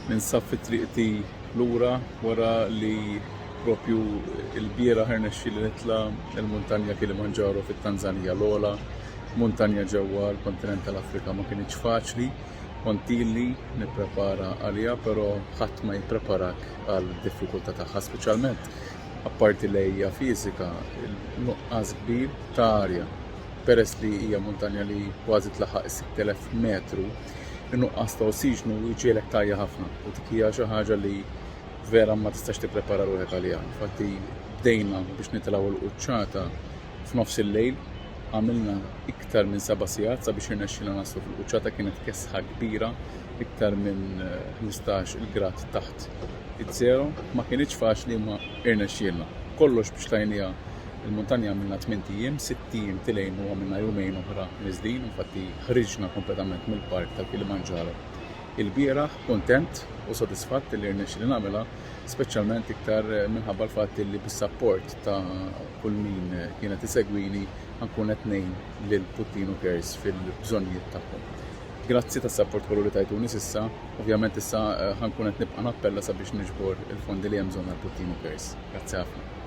Ninsab fi triqti lura wara li propju il-bieraħ irnexxieli nitla' l-muntanja Kilimanjaro fit-Tanzanija l-ogħla muntanja ġewwa l-kontinent tal-Afrika. Ma kinitx faċli, kont ili nipprepara għaliha, però ħadd ma jippreparak għal diffikultà tagħha, speċjalment apparti l-għejja fiżika, nuqqas kbir ta' arja. Peress li hija muntanja li kważi tlaħħaq is-6000 metru, in-nuqqas ta' ossiġnu jġiegħlek tgħajja ħafna u dik hija xi ħaġa li vera ma tistax tipprepara ruħek għaliha. Infatti bdejna biex nitilgħu l-quċċata f'nofs il-lejl, għamilna iktar minn seba' sigħat sabiex irnexxilna naslu fil-quċċata kienet kesħa kbira, iktar minn 15 il-grad taħt iż-żero, ma kinitx faċli imma irnexxielna. Kollox biex tlajniha il-muntanja għamilna tmint ijiem, sitt ijiem tilgħin u għamilna jumejn oħra niżlin, infatti ħriġna kompletament mill-park tal-Kilimanjaro ilbieraħ, kuntent u sodisfatt li rnexxieli nagħmilha, speċjalment iktar minħabba l-fatt li bis-sapport ta' kull min kien qed isegwini ħa nkun qed ngħin lil Puttinu Cares fil-bżonnijiet tagħhom. Grazzi tas-sapport kollu li tajtuni s'issa, ovvjament issa ħa nkun qed nibqa' nappella sabiex niġbor il-fondi li hemm bżonn għal Puttinu Cares. Grazzi ħafna.